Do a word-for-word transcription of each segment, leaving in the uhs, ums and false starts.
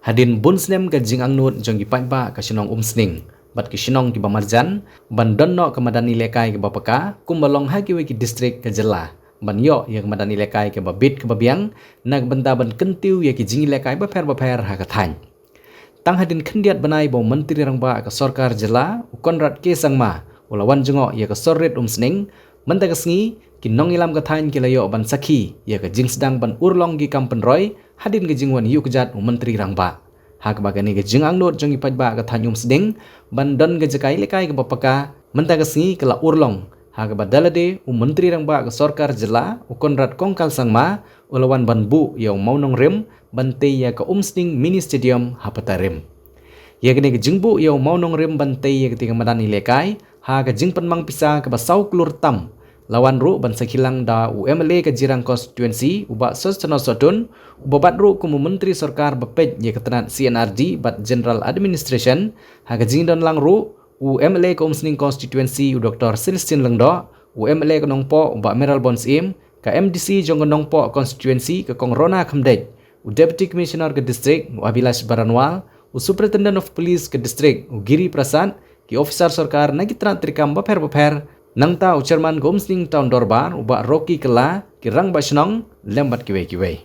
Hadien bun snem ka jingangnud jong ki paidbah ka shnong Umsning bad ki shnong kiba marjan ban don noh ka madan ïalehkai kaba paka kumba long ha kiwei ki district ka jylla, ban ïoh ïa ka madan ïalehkai kaba bit kaba biang na ka bynta ban kyntiew ïa ki jingïalehkai bapher bapher ha ka thaiñ. Tang hadien khyndiat bnai ba u Myntri Rangbah ka Sorkar Jylla u Conrad K Sangma u la wan jngoh ïa ka sor rit Umsning, mynta ka sngi ki nongïalam ka thaiñ ki la ïoh ban sakhi ïa ka jingsdang ban urlong ki kam pynroi hadien ka jingwan ïuh kjat u Myntri Rangbah. Ha kaba kane ka jingangnud jong ki paidbah ka thaiñ Umsning ban don ka jaka ïalehkai kaba paka mynta ka sngi ka la urlong, ha kaba da lade u Myntri Rangbah ka Sorkar Jylla u Conrad Kongkal Sangma u la wan ban buh ïa u mawnongrim ban tei ïa ka Umsning Mini Stadium ha Patarim. Ïa kane ka jingbuh ïa u mawnongrim ban tei ïa katei ka madan ïalehkai ha ka jingpynmang pisa kaba saw klur tam, la wan ruh ban sakhi lang da u M L A ka Jirang Constituency u Bah Sosthenes Sohtun, uba bat ruh kum u Myntri Sorkar ba peit ïa ka tnat C and R D bad General Administration. Ha ka jingdon lang ruh u M L A ka Umsning Constituency u Doktor Celestine Lyngdoh, u M L A ka Nongpoh u Bah Mayralborn Syiem, ka M D C jong ka Nongpoh Constituency ka Kong Rona Khymdeit, u Deputy Commissioner ka District u Abhilash Baranwal, u Superintendent of Police ka District u Giri Prasad, ki officer sorkar na ki tnat treikam bapher bapher, nangta u Chairman ka Umsning Town Dorbar u Bah Rocky Kylla, ki Rangbah Shnong lem bad kiwei kiwei.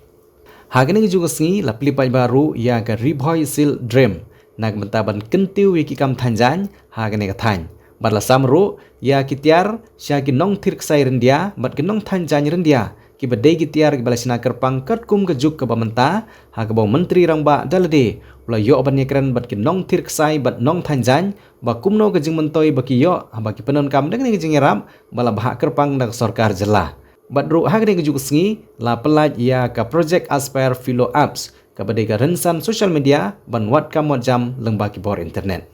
Ha kane ka juh ka sngi la plie paidbah ruh ïa ka Ri Bhoi Seal Drum na ka bynta ban kyntiew ïa ki kam thaiñ jaiñ ha kane ka thaiñ, bad la sam ruh ïa ki tiar sha ki nongthir ksai ryndia bad ki nongthaiñ jaiñ ryndia kiba dei ki tiar kiba la shna kyrpang katkum ka juk kaba mynta, ha kaba u Myntri Rangbah da lade u la ïoh ban ïakren bad ki nongthir ksai bad nongthaiñ jaiñ ba kumno ka jingmyntoi ba ki ïoh haba ki pyndonkam da kane ka jingïarap ba la bhah kyrpang da ka Sorkar Jylla. Bad ruh ha kane ka juh ka sngi la pyllait ïa ka Project Aspire Philo Apps, kaba dei ka rynsan social media ban wad kam wad jam lyngba ki bor internet.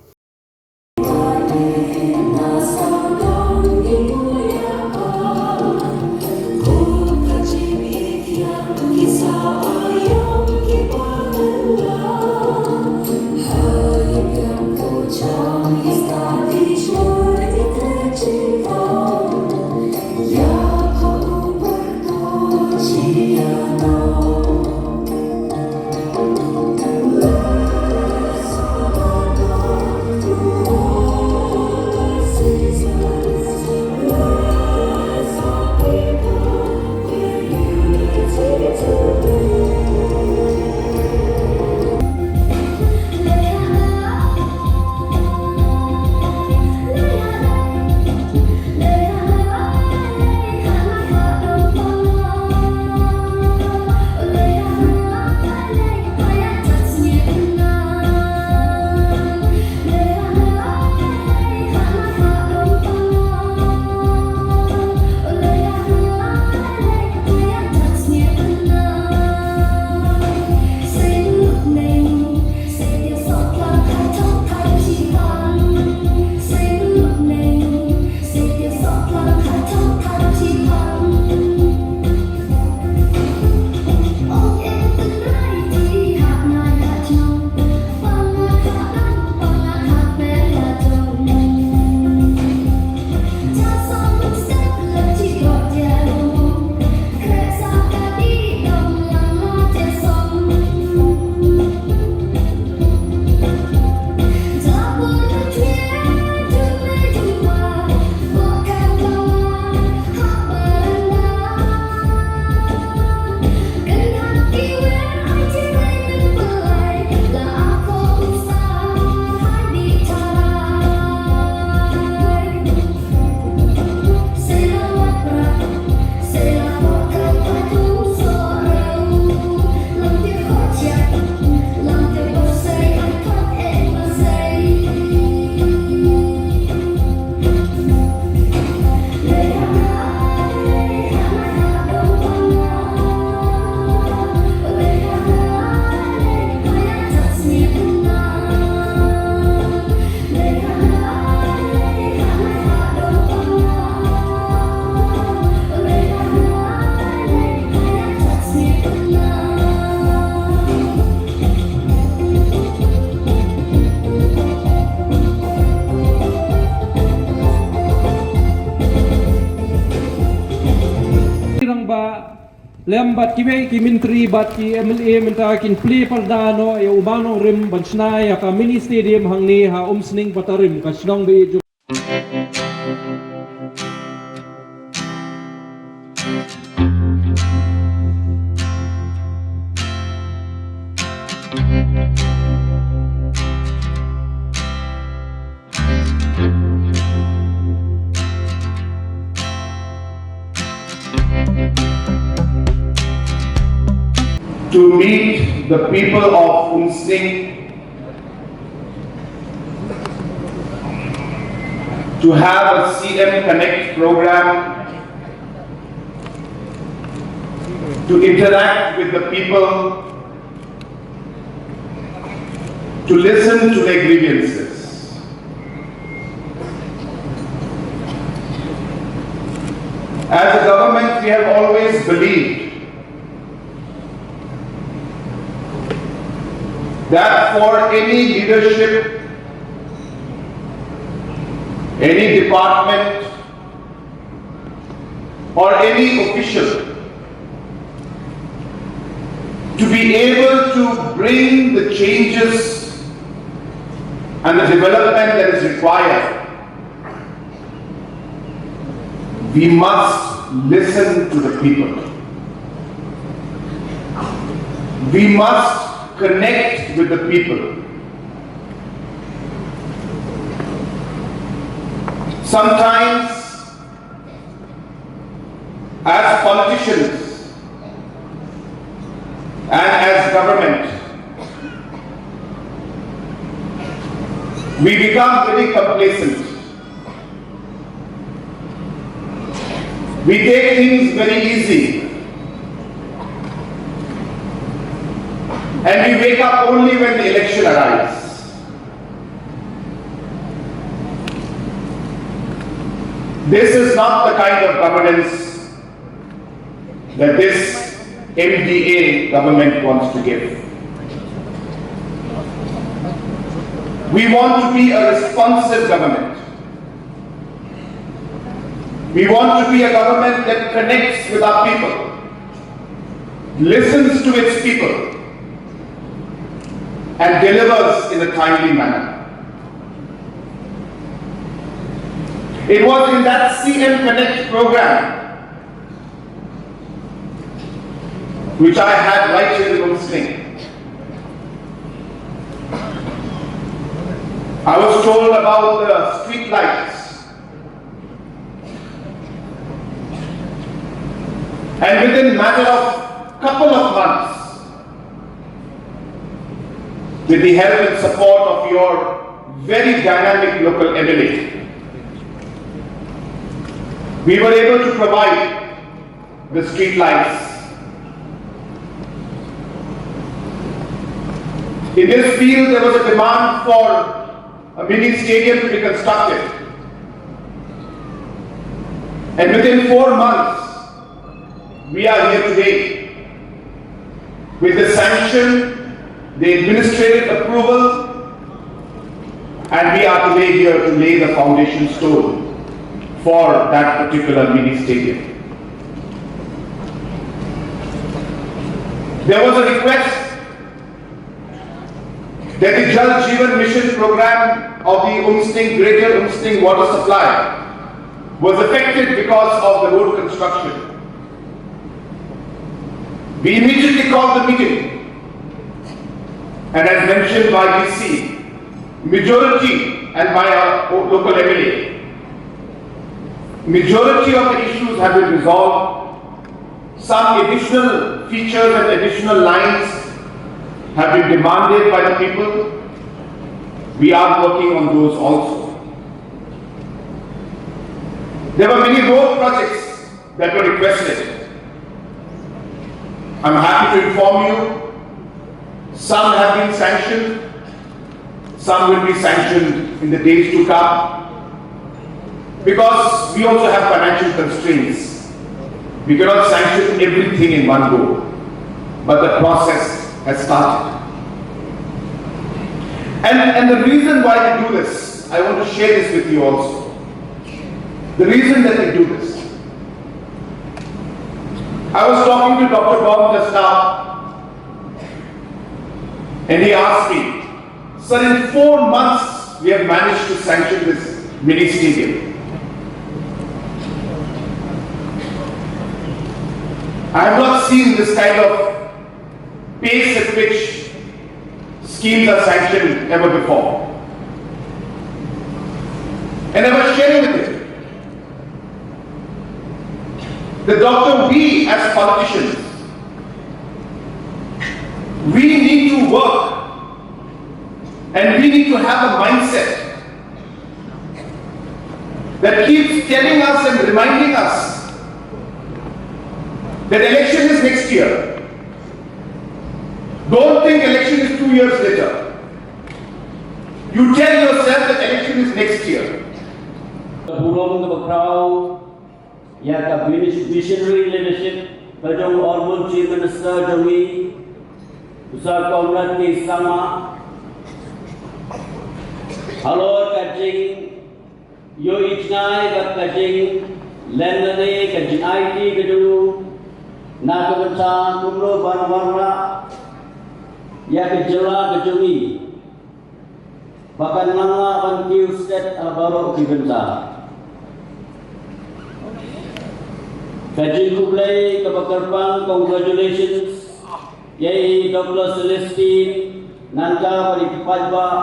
Lem bad kiwei ki myntri bad ki M L A mynta kin plie pyrda noh ïa u mano rim ban shna ïa ka mini stadium hangne ha Umsning Patarim, ka shnong ba ïeit jong to meet the people of Umsning, to have a C M Connect program, to interact with the people, to listen to their grievances. As a government, we have always believed that for any leadership, any department, or any official to be able to bring the changes and the development that is required, we must listen to the people. We must connect with the people. Sometimes, as politicians and as government, we become very complacent. We take things very easy. And we wake up only when the election arrives. This is not the kind of governance that this M D A government wants to give. We want to be a responsive government. We want to be a government that connects with our people, listens to its people, and delivers in a timely manner. It was in that C M Connect program, which I had right here in Umsning, I was told about the street lights. And within matter of couple of months, with the help and support of your very dynamic local M L A, we were able to provide the street lights. In this field, there was a demand for a mini stadium to be constructed. And within four months, we are here today with the sanction, the administrative approval, and we are today here to lay the foundation stone for that particular mini stadium. There was a request that the Jal Jeevan Mission program of the Umsning, Greater Umsning water supply was affected because of the road construction. We immediately called the meeting, and as mentioned by D C, majority and by our local M L A, majority of the issues have been resolved. Some additional features and additional lines have been demanded by the people. We are working on those also. There were many road projects that were requested. I'm happy to inform you, some have been sanctioned, some will be sanctioned in the days to come. Because we also have financial constraints. We cannot sanction everything in one go. But the process has started. And, and the reason why we do this, I want to share this with you also. The reason that we do this, I was talking to Doctor Bom just now, and he asked me, "Sir, in four months we have managed to sanction this mini stadium." I have not seen this kind of pace at which schemes are sanctioned ever before. And I was sharing with him that, Doctor, we as politicians, we need to work and we need to have a mindset that keeps telling us and reminding us that election is next year. Don't think election is two years later. You tell yourself that election is next year. Ka burom kaba khraw ïa ka visionary leadership ka jong u Honorable Chief Minister jong ngi, u Sir Conrad K Sangma, halor ka jing ïohi jngai bad ka jinglen lane ka jingaiti ka jong u na ka bynta kumno ban wanrah ïa ka jylla ka jong ngi ba kan nang lah ban kiew stet ha baroh ki bynta. Ka jingkhublei kaba kyrpang, congratulations ïa i Doctor Celestine Nangta bad i paidbah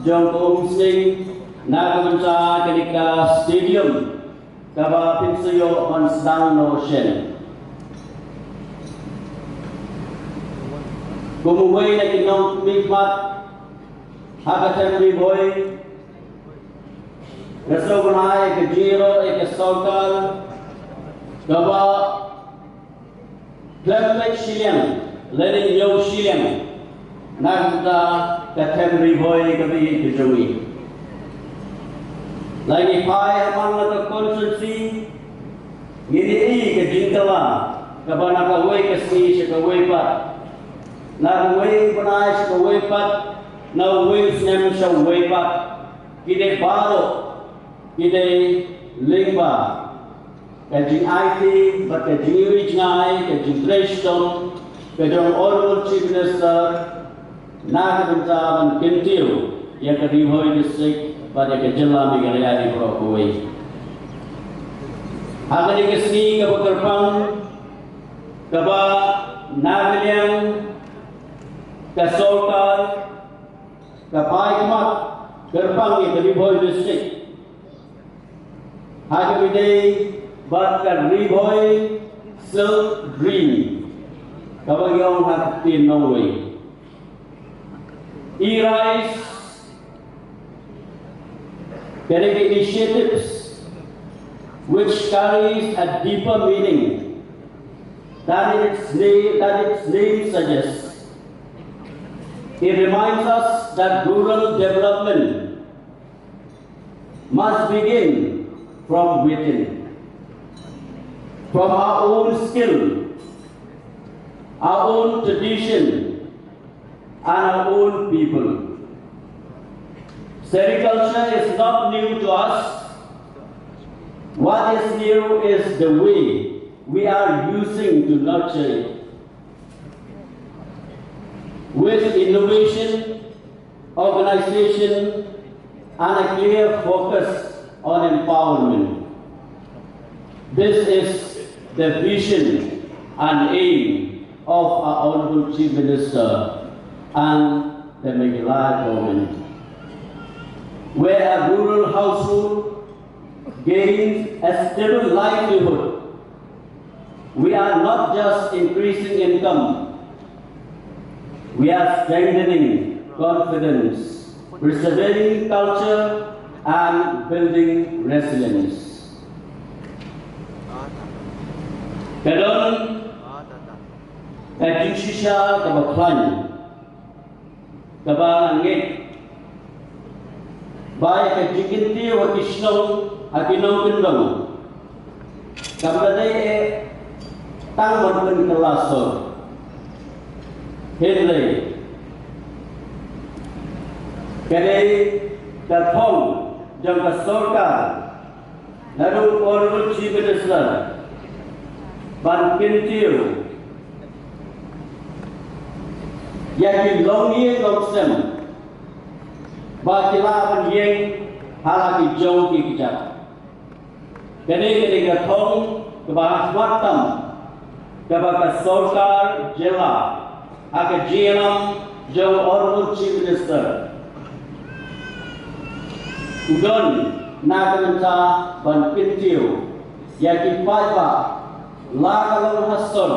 jong ka Umsning na ka bynta kane ka stadium kaba phin sa ïoh ban sdang noh shen. Kum uwei na ki nongmihkhmat ha ka them Ri Bhoi, nga sngewbha ïa ka jingïaroh ïa ka sorkar kaba khlem peit shiliang lane ñiew shiliang na ka bynta ka them Ri Bhoi kaba ïeit ka jong ngi. La ngi phai ha man la ka constituency, ngin ïohi ka jingkylla kaba na kawei ka sngi sha kawei pat, na kawei u bnai sha kawei pat, na uwei u snem sha uwei pat. Ki dei baroh, ki dei lyngba ka jingaiti bad ka jingïohi jngai, ka jingtrei shitom ka jong u Honorable Chief Minister na ka bynta ban kyntiew ïa ka Ri Bhoi District bad ïa ka jylla Meghalaya hi baroh kawei. Ha kane ka sngi kaba kyrpang kaba na ka liang ka sorkar ka phai khmat kyrpang ïa ka Ri Bhoi District ha kaba ïadei bad ka Ri Bhoi Silk Dream kaba ngi ong ha ka ktien nongwei. I rise ka dei ka initiatives which carries a deeper meaning than its name, than its name suggests. It reminds us that rural development must begin from within, from our own skill, our own tradition, and our own people. Sericulture is not new to us. What is new is the way we are using to nurture it. With innovation, organization, and a clear focus on empowerment. This is the vision and aim of our Honorable Chief Minister and the Meghalaya government, where a rural household gains a stable livelihood. We are not just increasing income, we are strengthening confidence, preserving culture, and building resilience. Ka don ka jingshisha kaba khlaiñ kaba nga ngeit ba ïa ka jingkyntiew ha ki shnong, ha ki nongkyndong, kam da dei eh tang ban pynkylla sor, hynrei ka dei ka thong jong ka sorkar, naduh u Honorable Chief Minister ban kyntiew ïa ki longïing longsem ba ki lah ban ïeng ha la ki jong ki kjat. Kane ka dei ka thong kaba ha khmat tam kaba ka sorkar jylla ha ka jingïalam jong u Honourable Chief Minister u don na ka bynta ban kyntiew ïa ki paidbah la ka long ha sor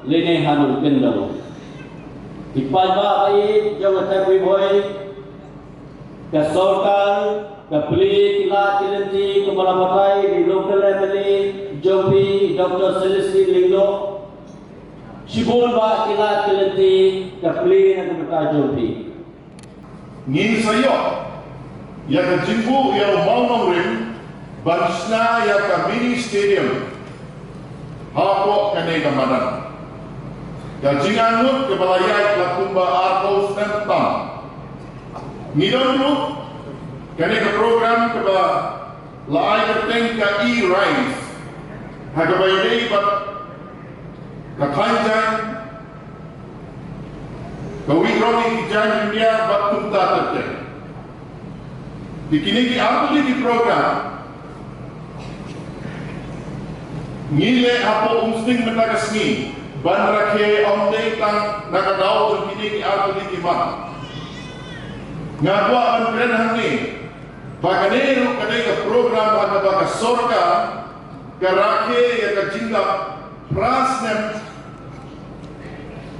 lane ha nongkyndong. Ki paidbah ba ïeit jong ka Thep Ri Bhoi, ka sorkar ka plie ki lad ki lynti kumba la batai da i local M L A jong phi, Doctor Celestine Lyngdoh. Shibun bah ki lad ki lynti ka plie na ka bynta jong phi. Ngin sa ïoh ïa ka jingbuh ïa u mawnongrim ban shna ïa ka mini stadium hapoh kane ka madan. Ka jingangnud kaba la ïaid la kumba arphew snem tam. Ngi don ruh kane ka program kaba la ai kyrteng ka E-Rise ha kaba ïadei bad ka thaiñ jaiñ, ka wih rong ïa ki jaiñ India bad kumta ter ter. Te kine ki artylli ki program ngi leh hapoh Umsning mynta ka sngi ban rakhe ym dei tang na ka daw jong kine ki artylli ki mat. Nga kwah ban kren hangne ba kane ruh ka dei ka program ha kaba ka sorkar ka rakhe ïa ka jingdap phra snem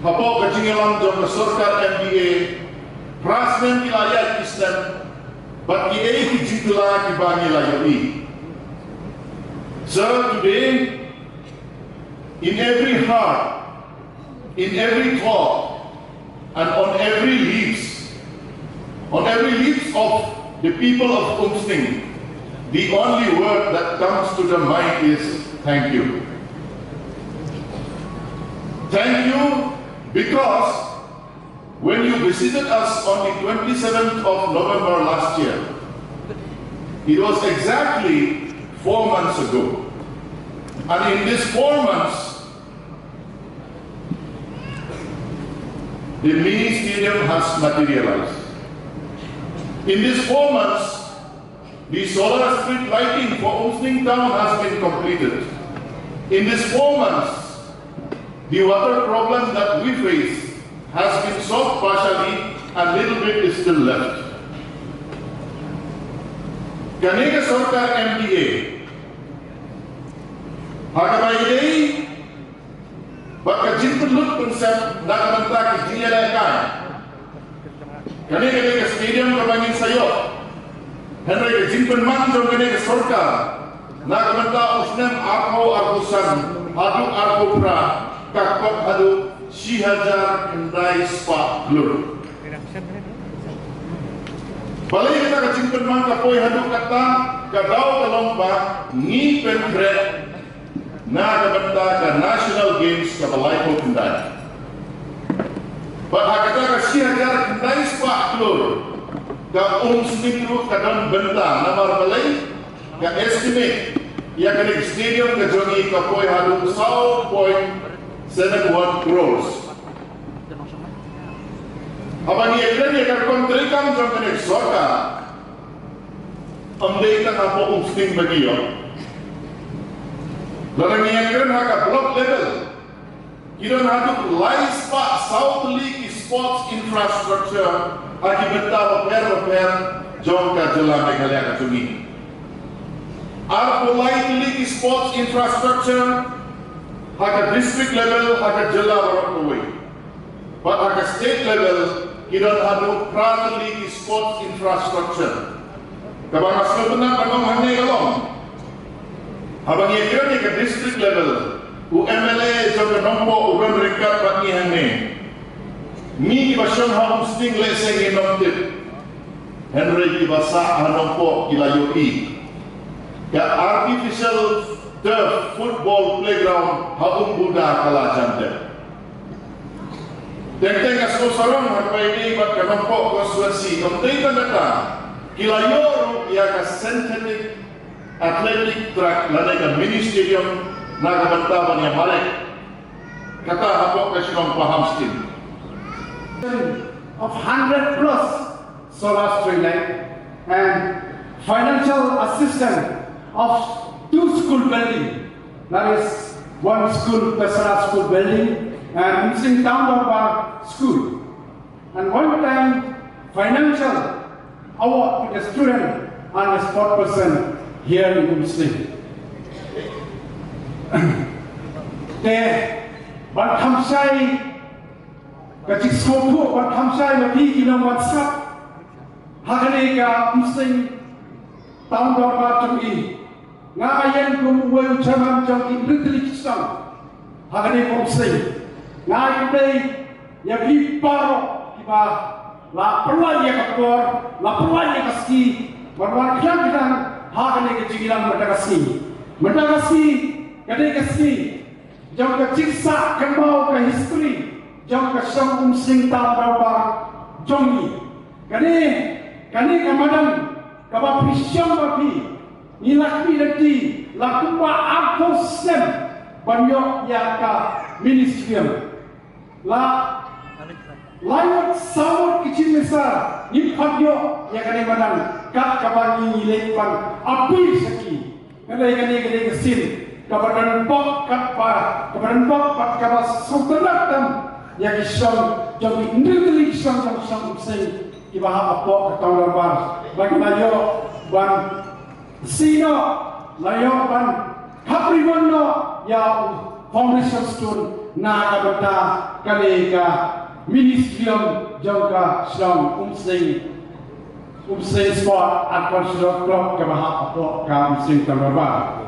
hapoh ka jingïalam jong ka sorkar M D A. Phra snem ki la ïaid ki snem bad kiei ki jingkylla kiba ngi la ïohi. So today, in every heart, in every thought, and on every lips, on every lips of the people of Umsning, the only word that comes to the mind is thank you. Thank you, because when you visited us on the twenty-seventh of November last year, it was exactly four months ago. And in these four months, the mini stadium has materialized. In these four months, the solar street lighting for Umsning town has been completed. In these four months, the water problem that we face has been solved partially and little bit is still left. Kane ka sorkar M D A ha kaba ïadei bad ka jingpynlut pynsep na ka bynta ka jingïalehkai. Kane ka dei ka stadium kaba ngin sa ïoh. Hynrei ka jingpynman jong kane ka sorkar na ka bynta u snem arphew arphew san haduh arphew phra ka kot haduh shi hajar khyndai spah klur. Balei kata ka jingpynman ka poi haduh katta? Ka daw ka long ba ngi pynkhreh na ka bynta ka National Games kaba laiphew khyndai. Bad ha kata ka shi hajar khyndai spah klur ka Umsning ruh ka don bynta, namar balei? Ka estimate ïa kane ka stadium ka jong ngi ka poi haduh saw point seven one crores. Haba ngi ïakren ïa ka rukom treikam jong kane ka sorkar, ym dei tang hapoh Umsning ba ngi ïoh. Lada ngi ïakren ha ka block level, ki don haduh lai spah saw tylli ki sports infrastructure ha ki bynta bapher bapher jong ka jylla Meghalaya ka jong ngi. Arphew lai tylli ki sports infrastructure ha ka district level ha ka jylla baroh kawei. Bad ha ka state level ki don haduh phra tylli ki sports infrastructure. Kaba nga sngewtynnat ban ong hangne ka long, haba ngi ïakren ïa ka district level, u M L A jong ka Nongpoh u don ryngkat bad ngi hangne. Ngi kiba shong ha Umsning lehse ngin ym tip, hynrei kiba sah ha Nongpoh ki la ïohi. Ka artificial turf football playground ha Umbuda ka la jan dep. Teng teng ka sngewsarong ha kaba ïadei bad ka Nongpoh constituency, ym dei tang kata, ki la ïoh ruh ïa ka synthetic athletic track lane ka mini stadium Na ka bynta ban ïa mareh kata hapoh ka shnong Paham Scheme of hundred plus solar street light and financial assistance of two school building, that is one school, Pesara School building and Umsning Town Dorbar School. And one time financial award to the student and the sport person here in Umsning. Te ban kham shai ka jingsngewthuh, ban kham shai ma phi ki nongwan sngap ha kane ka Umsning Town Dorbar jong ngi. Nga ïeng kum uwei u chairman jong ki hynriew tylli ki shnong ha kane ka Umsning. Nga ai khublei ïa phi baroh kiba la pynlait ïa ka por, la pynlait ïa ka sngi ban wan khlem khlem ha kane ka jingïalang mynta ka sngi. Mynta ka sngi ka dei ka sngi jong ka jingsah kynmaw ka history jong ka shnong Umsning Town Dorbar jong ngi. Kane, kane ka madan kaba phi shong ba phi, ngi la khmih lynti la kumba arphew snem ban ïoh ïa ka ministerial. La lai ngut saw ngut ki chief minister ngim pat ïoh ïa kane madan, kat kaba ngi leit ban appeal sha ki. Kane, kane, kane ka sien kaba don bok, kaba, kaba don bok bad kaba sngewtynnat tam ïa ki shnong jong ki hynriew tylli ki shnong jong shnong Umsning kiba hap hapoh ka Town Dorbar ba ki la ïoh ban sih noh, la ïoh ban khapri mon noh ïa u foundation stone na ka bynta kane ka ministerial jong ka shnong Umsning, Umsning Sport and Cultural Club kaba hap hapoh ka Umsning Town Dorbar.